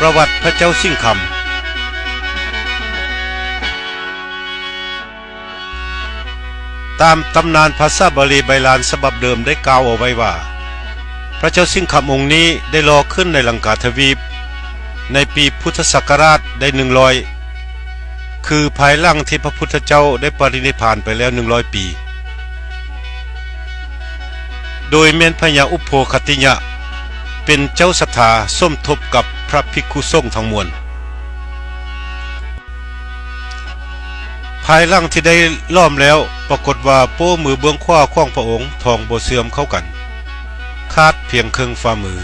ປະຫວັດພະເຈົ້າສິງຄຳ. ຕາມຕຳນານພາສາບາລີໃບລານສະບັບເດີມໄດ້ກ່າວເອົາໄວ້ວ່າ ພະເຈົ້າສິງຄຳອົງນີ້ໄດ້ຫຼໍ່ຂຶ້ນໃນລັງກາທະວີບໃນປີພຸດທະສັກກະລາດໄດ້ໜຶ່ງຮ້ອຍ ຄືພາຍຫຼັງທີ່ພະພຸດທະເຈົ້າໄດ້ປະລິນິບພານໄປແລ້ວໜຶ່ງຮ້ອຍປີ ໂດຍແມ່ນພະຍາອຸໂພຄະຕິຍະ ເປັນເຈົ້າສັດທາສົມທົບກັບພະພິກຂຸສົງທັງມວນ. ພາຍຫຼັງທີ່ໄດ້ຫຼອມແລ້ວ ປາກົດວ່າໂປ້ມືເບື້ອງຂວາຂອງພະອົງທອງບໍ່ເຊື່ອມເຂົ້າກັນ, ຂາດພຽງເຄິ່ງຝ່າມື.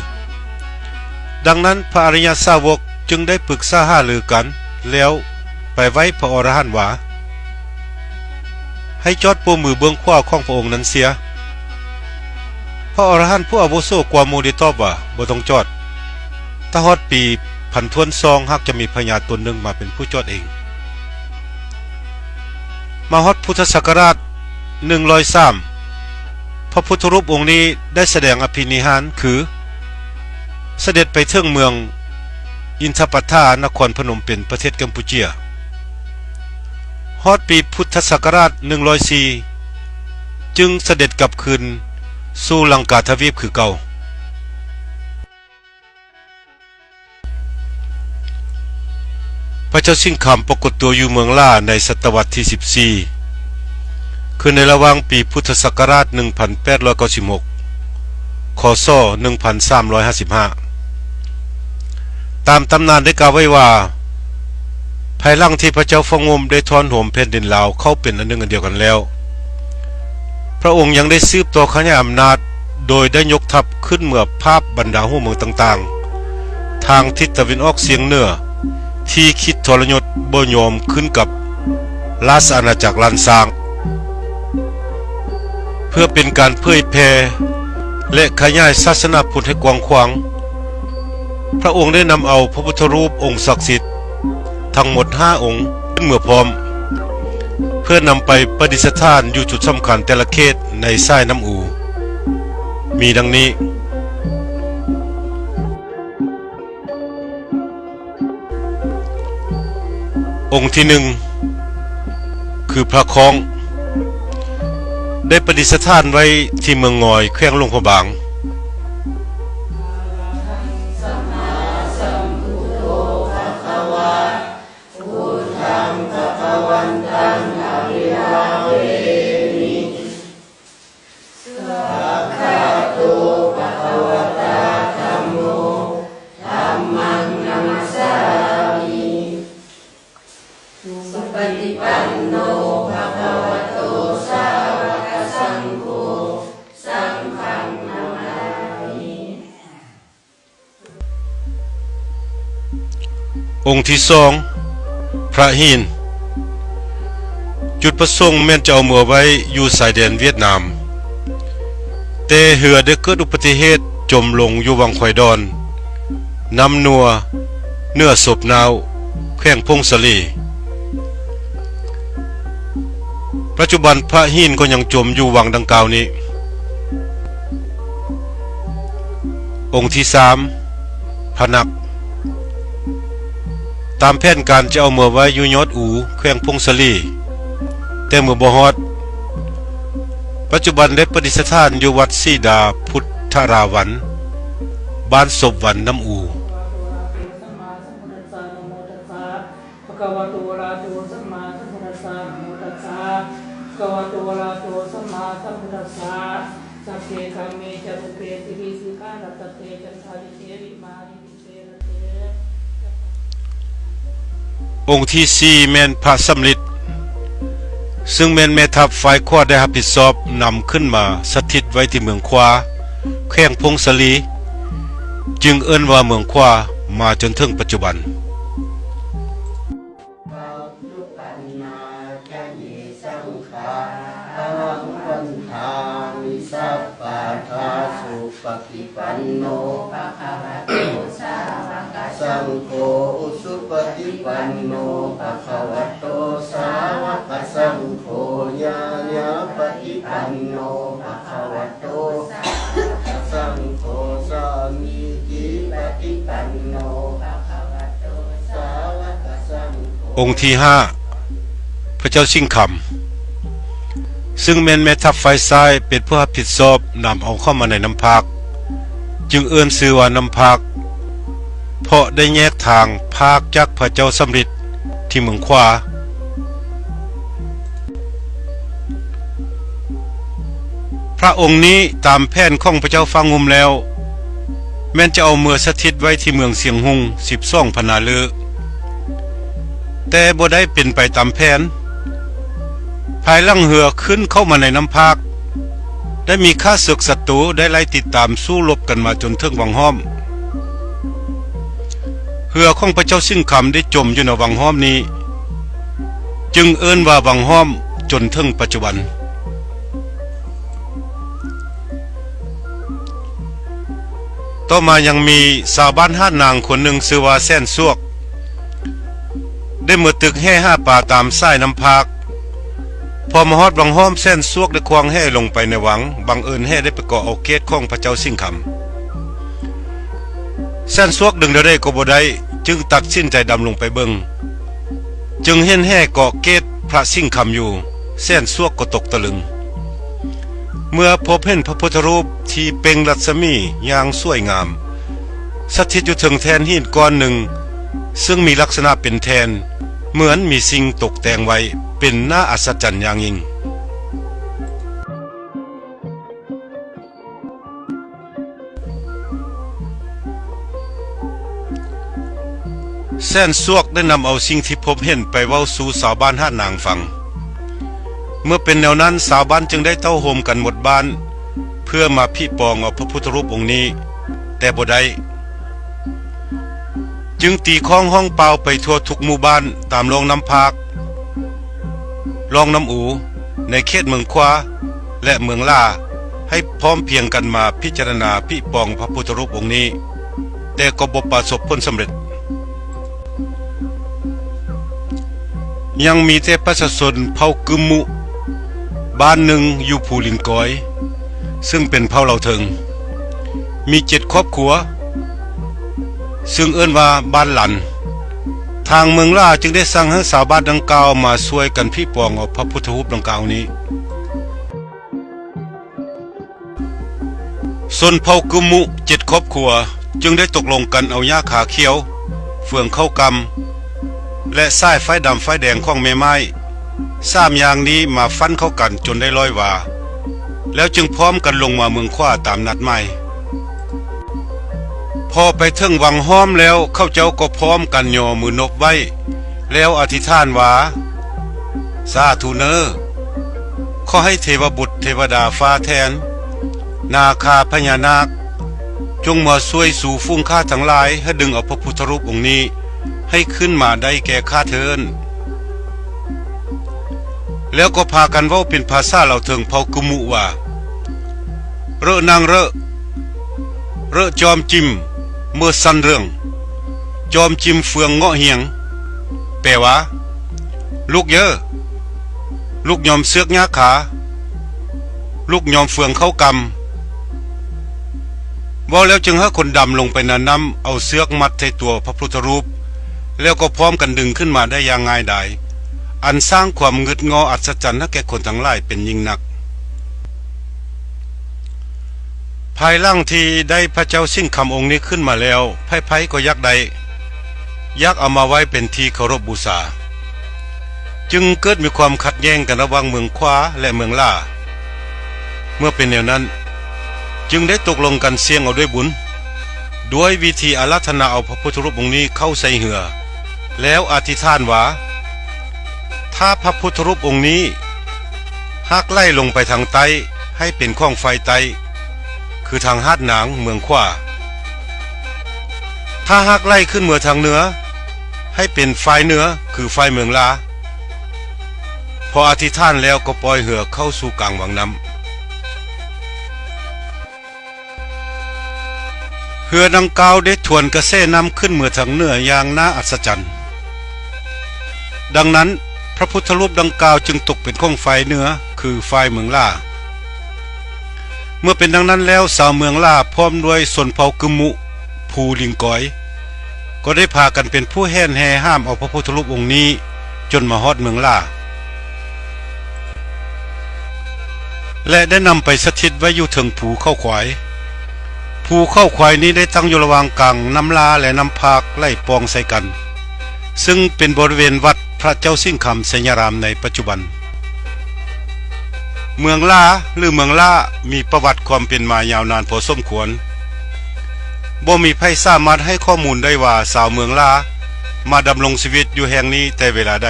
ດັ່ງນັ້ນ ພະອະລິຍະສາວົກຈຶ່ງໄດ້ປຶກສາຫາລືກັນ ແລ້ວໄປໄຫວ້ພະອໍລະຫັນວ່າ ໃຫ້ຈອດໂປ້ມືເບື້ອງຂວາຂອງພະອົງນັ້ນເສຍ. ພະອໍລະຫັນຜູ້ອາວຸໂສກວ່າໝູ່ໄດ້ຕອບວ່າ ບໍ່ຕ້ອງຈອດ. ຖ້າຮອດປີພັນຖ້ວນສອງ ຫາກຈະມີພະຍາຕົນໜຶ່ງມາເປັນຜູ້ຈອດເອງ. ມາຮອດພຸດທະສັກກະລາດໜຶ່ງຮ້ອຍສາມ ພະພຸດທະຮູບອົງນີ້ໄດ້ສະແດງອະພິນິຫານ ຄື ສະເດັດໄປເຖິງເມືອງອິນທະປະທາ ນະຄອນພະນົມເປັນ ປະເທດກຳປູເຈຍ. ຮອດປີພຸດທະສັກກະລາດໜຶ່ງຮ້ອຍສີ່ ຈຶ່ງສະເດັດກັບຄືນສູ່ລັງກາທະວີບຄືເກົ່າ. ພະເຈົ້າສິງຄຳປາກົດຕົວຢູ່ເມືອງຫຼາໃນສະຕະວັດທີສິບສີ່ ຄືໃນລະຫວ່າງປີພຸດທະສັກກະລາດໜຶ່ງພັນແປດຮ້ອຍເກົ້າສິບຫົກ ຄ.ສ. ໜຶ່ງພັນສາມຮ້ອຍຫ້າສິບຫ້າ. ຕາມຕຳນານໄດ້ກ່າວໄວ້ວ່າ ພາຍຫຼັງທີ່ພະເຈົ້າຟ້າງຸ່ມໄດ້ທ້ອນໂຮມແຜ່ນດິນລາວເຂົ້າເປັນອັນໜຶ່ງອັນດຽວກັນແລ້ວ, ພະອົງຍັງໄດ້ສືບຕໍ່ຂະຫຍາຍອຳນາດ ໂດຍໄດ້ຍົກທັບຂຶ້ນເມືອຜາບບັນດາຫົວເມືອງຕ່າງໆ ທາງທິດຕາເວັນອອກສຽງເໜືອ ທີ່ຄິດທໍລະຍົດບໍ່ຍອມຂຶ້ນກັບລາຊະອານາຈັກລ້ານຊ້າງ ເພື່ອເປັນການເຜີຍແຜ່ ແລະ ຂະຫຍາຍສາສະໜາພຸດໃຫ້ກວ້າງຂວາງ. ພະອົງໄດ້ນຳເອົາພະພຸດທະຮູບອົງສັກສິດທັງໝົດຫ້າອົງຂຶ້ນເມືອພ້ອມ ເພື່ອນຳໄປປະດິດສະຖານຢູ່ຈຸດສຳຄັນແຕ່ລະເຂດໃນສາຍນ້ຳອູ ມີດັ່ງນີ້. ອົງທີໜຶ່ງ ຄືພະຄ້ອງ ໄດ້ປະດິດສະຖານໄວ້ທີ່ເມືອງງອຍ ແຂວງຫຼວງພະບາງ. ອົງທີສອງ ພະຫີນ ຈຸດປະສົງແມ່ນຈະເອົາເມືອໄວ້ຢູ່ຊາຍແດນຫວຽດນາມ, ແຕ່ເຮືອໄດ້ເກີດອຸປະຕິເຫດຈົມລົງຢູ່ວັງຄວາຍດອນ, ນ້ຳນົວ, ເໜືອສົບໜ້າວ, ແຂວງຜົ້ງສາລີ. ປັດຈຸບັນພະຫີນກໍຍັງຈົມຢູ່ວັງດັ່ງກ່າວນີ້. ອົງທີສາມ ພະນັກ ຕາມແຜນການຈະເອົາເມືອໄວ້ຢູ່ຍອດອູ ແຂວງຜົ້ງສາລີ, ແຕ່ເມືອບໍ່ຮອດ. ປັດຈຸບັນໄດ້ປະດິດສະຖານຢູ່ວັດສີດາພຸດທະລາວັນ, ບ້ານສົບວັນ, ນ້ຳອູ. ພະຄະວະໂຕ ອະລະຫະໂຕ ສຳມາສຳພຸດທັດສະ ນະໂມຕັດສະ ພະຄະວະໂຕ ອະລະຫະໂຕ ສຳມາສຳພຸດທັດສະ ສັບເພ ຄຳເມ ຈາຕຸເພ ສິລິ ສິຂາ ລັດຖະເທ ຈັນທາລິເທ ວິມາລີ ວິເສນະເທ. ອົງທີສີ່ ແມ່ນພະສຳລິດ ຊຶ່ງແມ່ນແມ່ທັບຝ່າຍຂວາໄດ້ຮັບຜິດຊອບນຳຂຶ້ນມາສະຖິດໄວ້ທີ່ເມືອງຂວາ ແຂວງຜົ້ງສາລີ ຈຶ່ງເອີ້ນວ່າເມືອງຂວາ ມາຈົນເຖິງປັດຈຸບັນ. ປັດຈຸບັນນາຈະເຍ ສັງຄາ ອະຫັງ ວັນທາມິ ສັບປາທາ ສຸປະຕິປັນໂນ ພະຄະວະໂຕ ສາວະກະ ສັງໂຄ ອຸສຸປະຕິປັນໂນ ພະຄະວະໂຕ ສາວະກະ ສັງໂຄ ຍາຍາປະຕິປັນໂນ ພະຄະວະໂຕ ສາວະກະ ສັງໂຄ ສາມີຈິປະຕິປັນໂນ ພະຄະວະ ອົງທີຫ້າ ພະເຈົ້າສິງຄຳ ຊຶ່ງແມ່ນແມ່ທັບຝ່າຍຊ້າຍ ເປັນຜູ້ຮັບຜິດຊອບນຳເອົາເຂົ້າມາໃນນ້ຳພາກ ຈຶ່ງເອີ້ນຊື່ວ່ານ້ຳພາກ ເພາະໄດ້ແຍກທາງພາກຈາກພະເຈົ້າສຳລິດທີ່ເມືອງຂວາ. ພະອົງນີ້ຕາມແຜນຂອງພະເຈົ້າຟ້າງຸ່ມແລ້ວ ແມ່ນຈະເອົາເມືອສະຖິດໄວ້ທີ່ເມືອງຊຽງຮຸ່ງ ສິບສອງພັນນາເລີ ແຕ່ບໍ່ໄດ້ເປັນໄປຕາມແຜນ. ພາຍຫຼັງເຮືອຂຶ້ນເຂົ້າມາໃນນ້ຳພາກ ໄດ້ມີຂ້າເສິກສັດຕູໄດ້ໄລ່ຕິດຕາມສູ້ລົບກັນມາຈົນເຖິງວັງຫ້ອມ. ເຮືອຂອງພະເຈົ້າສິງຄຳໄດ້ຈົມຢູ່ໃນວັງຫ້ອມນີ້ ຈຶ່ງເອີ້ນວ່າວັງຫ້ອມຈົນເຖິງປັດຈຸບັນ. ຕໍ່ມາຍັງມີຊາວບ້ານຫາດນາງຄົນໜຶ່ງຊື່ວ່າແສນສວກ ໄດ້ເມືອຕຶກແຫຫາປາຕາມສາຍນ້ຳພາກ. ພໍມາຮອດວັງຫ້ອມ ແສນສວກໄດ້ຂວ້າງແຫລົງໄປໃນວັງ, ບັງເອີນແຫໄດ້ໄປເກາະເອົາເກດຂອງພະເຈົ້າສິງຄຳ. ແສນສວກດຶງເທົ່າໃດກໍບໍ່ໄດ້ ຈຶ່ງຕັດສິນໃຈດຳລົງໄປເບິ່ງ ຈຶ່ງເຫັນແຫເກາະເກດພະສິງຄຳຢູ່ ແສນສວກກໍຕົກຕະລຶງ ເມື່ອພົບເຫັນພະພຸດທະຮູບທີ່ເປັ່ງລັດສະໝີຢ່າງສວຍງາມ ສະຖິດຢູ່ເທິງແທ່ນຫີນກ້ອນໜຶ່ງ ຊຶ່ງມີລັກສະນະເປັນແທ່ນເໝືອນມີສິ່ງຕົກແຕ່ງໄວ້ ເປັນໜ້າອັດສະຈັນຢ່າງຍິ່ງ. ແສນສວກໄດ້ນຳເອົາສິ່ງທີ່ພົບເຫັນໄປເວົ້າສູ່ຊາວບ້ານຫາດນາງຟັງ. ເມື່ອເປັນແນວນັ້ນ ຊາວບ້ານຈຶ່ງໄດ້ເຕົ້າໂຮມກັນໝົດບ້ານ ເພື່ອມາພິປອງເອົາພະພຸດທະຮູບອົງນີ້, ແຕ່ບໍ່ໄດ້. ຈຶ່ງຕີຄ້ອງຮ້ອງປ່າວໄປທົ່ວທຸກໝູ່ບ້ານ ຕາມລ່ອງນ້ຳພາກ, ລ່ອງນ້ຳອູ ໃນເຂດເມືອງຂວາ ແລະ ເມືອງຫຼາ ໃຫ້ພ້ອມພຽງກັນມາພິຈາລະນາພິປອງພະພຸດທະຮູບອົງນີ້, ແຕ່ກໍບໍ່ປະສົບຜົນສຳເລັດ. ຍັງມີແຕ່ປະຊາຊົນເຜົ່າກຶມມຸ ບ້ານໜຶ່ງຢູ່ພູລິນກອຍ ຊຶ່ງເປັນເຜົ່າລາວເທິງ ມີເຈັດຄອບຄົວ ຊຶ່ງເອີ້ນວ່າບ້ານຫຼັນ. ທາງເມືອງຫຼາຈຶ່ງໄດ້ສັ່ງໃຫ້ຊາວບ້ານດັ່ງກ່າວມາຊ່ວຍກັນພິປອງເອົາພະພຸດທະຮູບດັ່ງກ່າວນີ້. ຊົນເຜົ່າກຶມມຸເຈັດຄອບຄົວຈຶ່ງໄດ້ຕົກລົງກັນເອົາຫຍ້າຄາຂຽວ, ເຟືອງເຂົ້າກຳ ແລະ ສາຍຝ້າຍດຳຝ້າຍແດງຂອງແມ່ໝ້າຍ ສາມຢ່າງນີ້ມາຟັ່ນເຂົ້າກັນຈົນໄດ້ຮ້ອຍວາ, ແລ້ວຈຶ່ງພ້ອມກັນລົງມາເມືອງຂວາຕາມນັດໝາຍ. ພໍໄປເຖິງວັງຫ້ອມແລ້ວ ເຂົາເຈົ້າກໍພ້ອມກັນຍໍມືນົບໄຫວ້ ແລ້ວອະທິຖານວ່າ ສາທຸເນີ, ຂໍໃຫ້ເທວະບຸດເທວະດາຟ້າແຖນ, ນາຄາພະຍານາກ ຈົ່ງມາຊ່ວຍຊູຝູງຂ້າທັງຫຼາຍ ໃຫ້ດຶງເອົາພະພຸດທະຮູບອົງນີ້ໃຫ້ຂຶ້ນມາໄດ້ແກ່ຂ້າເທີ້ນ. ແລ້ວກໍພາກັນເວົ້າເປັນພາສາລາວເທິງເຜົ່າກຶມມຸວ່າ ເຣນາງເຣ, ເຣຈອມຈິມເມີຊັນເລື່ອງ, ຈອມຈິມເຟືອງເງາະຮຽງ. ແປວ່າ ລຸກເຢີ, ລຸກຍອມເຊືອກຫຍ້າຄາ, ລຸກຍອມເຟືອງເຂົ້າກຳ. ເວົ້າແລ້ວຈຶ່ງໃຫ້ຄົນດຳລົງໄປໃນນ້ຳ ເອົາເຊືອກມັດໃສ່ຕົວພະພຸດທະຮູບ ແລ້ວກໍພ້ອມກັນດຶງຂຶ້ນມາໄດ້ຢ່າງງ່າຍດາຍ, ອັນສ້າງຄວາມງຶດງໍ້ອັດສະຈັນໃຫ້ແກ່ຄົນທັງຫຼາຍເປັນຍິ່ງນັກ. ພາຍຫຼັງທີ່ໄດ້ພະເຈົ້າສິງຄຳອົງນີ້ຂຶ້ນມາແລ້ວ, ໃຜໆກໍຢາກໄດ້, ຢາກເອົາມາໄວ້ເປັນທີ່ເຄົາລົບບູຊາ. ຈຶ່ງເກີດມີຄວາມຂັດແຍ່ງກັນລະຫວ່າງເມືອງຂວາ ແລະ ເມືອງຫຼາ. ເມື່ອເປັນແນວນັ້ນ, ຈຶ່ງໄດ້ຕົກລົງກັນສ່ຽງເອົາດ້ວຍບຸນ, ດ້ວຍວິທີອາລາທະນາເອົາພະພຸດທະຮູບອົງນີ້ເຂົ້າໃສ່ເຮືອ, ແລ້ວອະທິຖານວ່າ ຖ້າພະພຸດທະຮູບອົງນີ້ຫາກໄຫຼລົງໄປທາງໃຕ້ ໃຫ້ເປັນຂອງຝ່າຍໃຕ້ ຄືທາງຫາດນາງເມືອງຂວາ, ຖ້າຫາກໄຫຼຂຶ້ນເມືອທາງເໜືອ ໃຫ້ເປັນຝ່າຍເໜືອ ຄືຝ່າຍເມືອງຫຼາ. ພໍອະທິຖານແລ້ວກໍປ່ອຍເຮືອເຂົ້າສູ່ກາງວັງນ້ຳ. ເຮືອດັ່ງກ່າວໄດ້ທວນກະແສນ້ຳຂຶ້ນເມືອທາງເໜືອຢ່າງໜ້າອັດສະຈັນ. ດັ່ງນັ້ນ, ພະພຸດທະຮູບດັ່ງກ່າວຈຶ່ງຕົກເປັນຂອງຝ່າຍເໜືອ ຄືຝ່າຍເມືອງຫຼາ. ເມື່ອເປັນດັ່ງນັ້ນແລ້ວ, ຊາວເມືອງຫຼາພ້ອມດ້ວຍຊົນເຜົ່າກຶມມຸ ພູລິງກອຍ ກໍໄດ້ພາກັນເປັນຜູ້ແຫ່ນແຫ່ຫາມເອົາພະພຸດທະຮູບອົງນີ້ ຈົນມາຮອດເມືອງຫຼ້າ ແລະ ໄດ້ນຳໄປສະຖິດໄວ້ຢູ່ເທິງພູເຂົາຄວາຍ. ພູເຂົາຄວາຍນີ້ໄດ້ຕັ້ງຢູ່ລະຫວ່າງກາງນ້ຳຫຼ້າ ແລະ ນ້ຳພາກໄຫຼປ່ອງໃສ່ກັນ, ຊຶ່ງເປັນບໍລິເວນວັດພະເຈົ້າສິງຄຳໄຊຍາລາມໃນປັດຈຸບັນ. ເມືອງຫຼ້າ ຫຼື ເມືອງຫຼ້າ ມີປະຫວັດຄວາມເປັນມາຍາວນານພໍສົມຄວນ. ບໍ່ມີໃຜສາມາດໃຫ້ຂໍ້ມູນໄດ້ວ່າຊາວເມືອງຫຼ້າມາດຳລົງຊີວິດຢູ່ແຫ່ງນີ້ແຕ່ເວລາໃດ.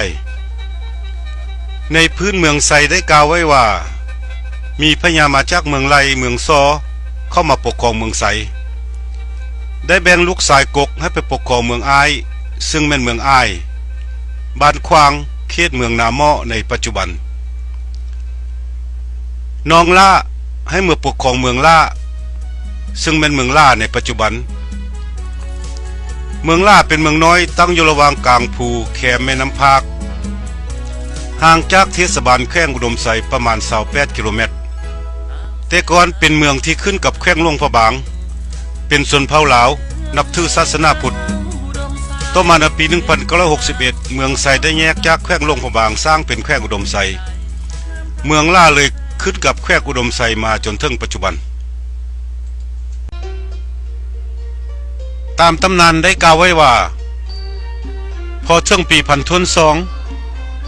ໃນພື້ນເມືອງໄຊໄດ້ກ່າວໄວ້ວ່າ ມີພະຍາມາຈາກເມືອງໄຫຼ ເມືອງສໍ ເຂົ້າມາປົກຄອງເມືອງໄຊ, ໄດ້ແບ່ງລູກຊາຍກົກໃຫ້ໄປປົກຄອງເມືອງອ້າຍ ຊຶ່ງແມ່ນເມືອງອ້າຍ, ບ້ານຂວາງ, ເຂດເມືອງນາໝໍ້ໃນປັດຈຸບັນ. ນ້ອງຫຼ້າ ໃຫ້ເມືອປົກຄອງເມືອງຫຼ້າ ຊຶ່ງແມ່ນເມືອງຫຼ້າໃນປັດຈຸບັນ. ເມືອງຫຼ້າເປັນເມືອງນ້ອຍຕັ້ງຢູ່ລະຫວ່າງກາງພູແຄມແມ່ນ້ຳພາກ, ຫ່າງຈາກເທດສະບານແຂວງອຸດົມໄຊປະມານຊາວແປດກິໂລແມັດ. ແຕ່ກ່ອນເປັນເມືອງທີ່ຂຶ້ນກັບແຂວງຫຼວງພະບາງ, ເປັນຊົນເຜົ່າລາວ ນັບຖືສາສະໜາພຸດ. ຕໍ່ມາໃນປີໜຶ່ງພັນເກົ້າຮ້ອຍຫົກສິບເອັດ ເມືອງໄຊໄດ້ແຍກຈາກແຂວງຫຼວງພະບາງ ສ້າງເປັນແຂວງອຸດົມໄຊ. ເມືອງຫຼ້າເລີຍຂຶ້ນກັບແຂວງອຸດົມໄຊມາຈົນເຖິງປັດຈຸບັນ. ຕາມຕຳນານໄດ້ກ່າວໄວ້ວ່າ ພໍເຖິງປີພັນທວນສອງ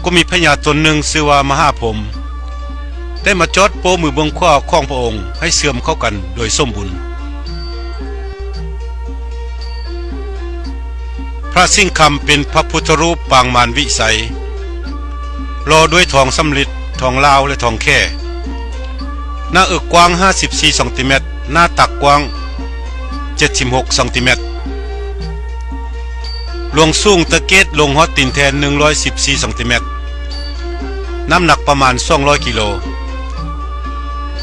ກໍມີພະຍາຕົນໜຶ່ງຊື່ວ່າມະຫາພົມ ໄດ້ມາຈອດໂປ້ມືເບື້ອງຂວາຂອງພະອົງໃຫ້ເຊື່ອມເຂົ້າກັນໂດຍສົມບູນ. ພະສິງຄຳເປັນພະພຸດທະຮູບປາງມານວິໄສ ຫຼໍ່ດ້ວຍທອງສຳລິດ, ທອງລາວ ແລະ ທອງແຂ. ໜ້າເອິກກວ້າງຫ້າສິບສີ່ຊັງຕີແມັດ, ໜ້າຕັກກວ້າງເຈັດສິບຫົກຊັງຕີແມັດ, ລວງສູງຕະເກດລົງຮອດຕີນແທ່ນໜຶ່ງຮ້ອຍສິບສີ່ຊັງຕີແມັດ, ນ້ຳໜັກປະມານສອງຮ້ອຍກິໂລ.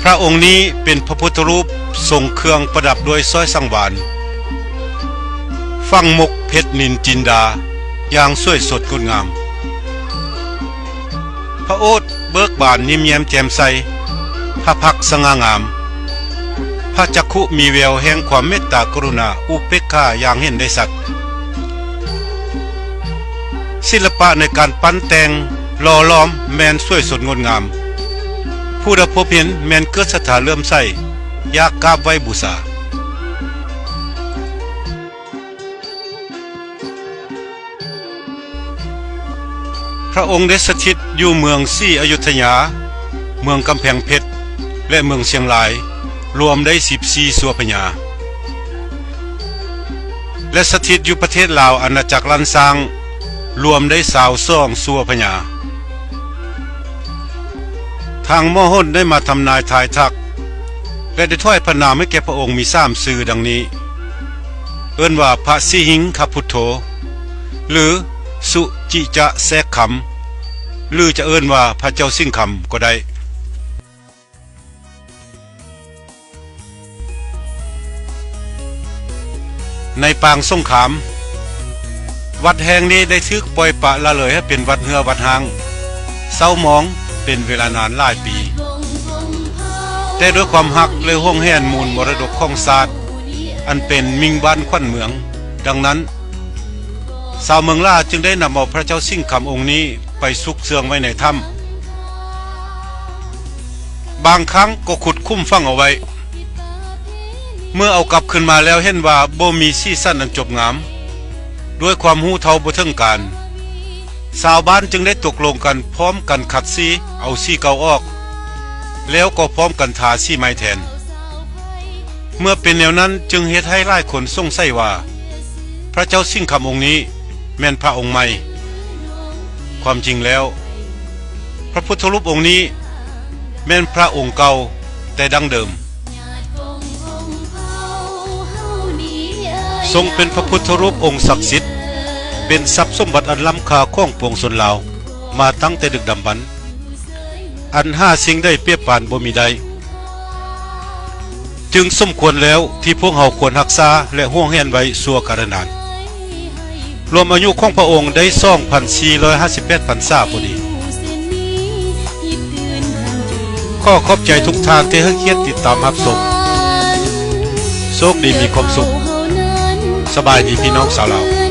ພະອົງນີ້ເປັນພະພຸດທະຮູບຊົງເຄື່ອງປະດັບດ້ວຍສ້ອຍສັງວານ, ຝັງໝົກເພັດນິນຈິນດາ ຢ່າງສວຍສົດງົດງາມ. ພະໂອດເບີກບານ, ຍິ້ມແຍ້ມແຈ່ມໃສ, ພະພັກສະຫງ່າງາມ, ພະຈັກຂຸມີແວວແຫ່ງຄວາມເມດຕາກະລຸນາອຸເປກຂາຢ່າງເຫັນໄດ້ຊັດ. ສິລະປະໃນການປັ້ນແຕ່ງຫຼໍ່ຫຼອມແມ່ນສວຍສົດງົດງາມ, ຜູ້ໃດພົບເຫັນແມ່ນເກີດສັດທາເຫຼື້ອມໃສ ຢາກກາບໄຫວ້ບູຊາ. ພະອົງໄດ້ສະຖິດຢູ່ເມືອງສີອະຍຸດທະຍາ, ເມືອງກຳແພງເພັດ ແລະ ເມືອງຊຽງລາຍ, ລວມໄດ້ສິບສີ່ຊົ່ວພະຍາ ແລະ ສະຖິດຢູ່ປະເທດລາວອານາຈັກລ້ານຊ້າງ, ລວມໄດ້ຊາວສອງຊົ່ວພະຍາ. ທາງໝໍຫົນໄດ້ມາທຳນາຍທາຍທັກ ແລະ ໄດ້ຖວາຍພະນາມໃຫ້ແກ່ພະອົງມີສາມຊື່ດັ່ງນີ້, ເອີ້ນວ່າພະສີຫິງຄະພຸດໂທ ຫຼື ສຸຈິຈະແຊກຄຳ ຫຼື ຈະເອີ້ນວ່າພະເຈົ້າສິງຄຳກໍໄດ້. ໃນປາງສົງຄາມ, ວັດແຫ່ງນີ້ໄດ້ຖືກປ່ອຍປະລະເລີຍໃຫ້ເປັນວັດເຮື້ອວັດຮ້າງ, ເສົ້າໝອງເປັນເວລານານຫຼາຍປີ. ແຕ່ດ້ວຍຄວາມຮັກ ແລະ ຫວງແຫນມູນມໍລະດົກຂອງຊາດ ອັນເປັນມິ່ງບ້ານຂວັນເມືອງ, ດັ່ງນັ້ນ ຊາວເມືອງຫຼ້າຈຶ່ງໄດ້ນຳເອົາພະເຈົ້າສິງຄຳອົງນີ້ໄປຊຸກເຊື່ອງໄວ້ໃນຖ້ຳ. ບາງຄັ້ງກໍຂຸດຂຸມຝັງເອົາໄວ້. ເມື່ອເອົາກັບຄືນມາແລ້ວເຫັນວ່າບໍ່ມີສີສັນອັນຈົບງາມ. ດ້ວຍຄວາມຮູ້ເທົ່າບໍ່ເຖິງການ, ຊາວບ້ານຈຶ່ງໄດ້ຕົກລົງກັນພ້ອມກັນຂັດສີເອົາສີເກົ່າອອກ, ແລ້ວກໍພ້ອມກັນທາສີໃໝ່ແທນ. ເມື່ອເປັນແນວນັ້ນຈຶ່ງເຮັດໃຫ້ຫຼາຍຄົນສົງໄສວ່າ ພະເຈົ້າສິງຄຳອົງນີ້ແມ່ນພະອົງໃໝ່. ຄວາມຈິງແລ້ວ ພະພຸດທະຮູບອົງນີ້ແມ່ນພະອົງເກົ່າແຕ່ດັ້ງເດີມ. ຊົງເປັນພະພຸດທະຮູບອົງສັກສິດ, ເປັນຊັບສົມບັດອັນລ້ຳຄ່າຂອງປວງຊົນລາວມາຕັ້ງແຕ່ດຶກດຳບັນ. ອັນຫາສິ່ງໃດປຽບປານບໍ່ມີໄດ້, ຈຶ່ງສົມຄວນແລ້ວທີ່ພວກເຮົາຄວນຮັກສາ ແລະ ຫວງແຫນໄວ້ຊົ່ວກາລະນານ. ລວມອາຍຸຂອງພະອົງໄດ້ສອງພັນສີ່ຮ້ອຍຫ້າສິບແປດພັນສາພໍດີ. ຂໍຂອບໃຈທຸກທ່ານທີ່ໃຫ້ກຽດຕິດຕາມຮັບຊົມ. ໂຊກດີມີຄວາມສຸກ. ສະບາຍດີພີ່ນ້ອງຊາວລາວ.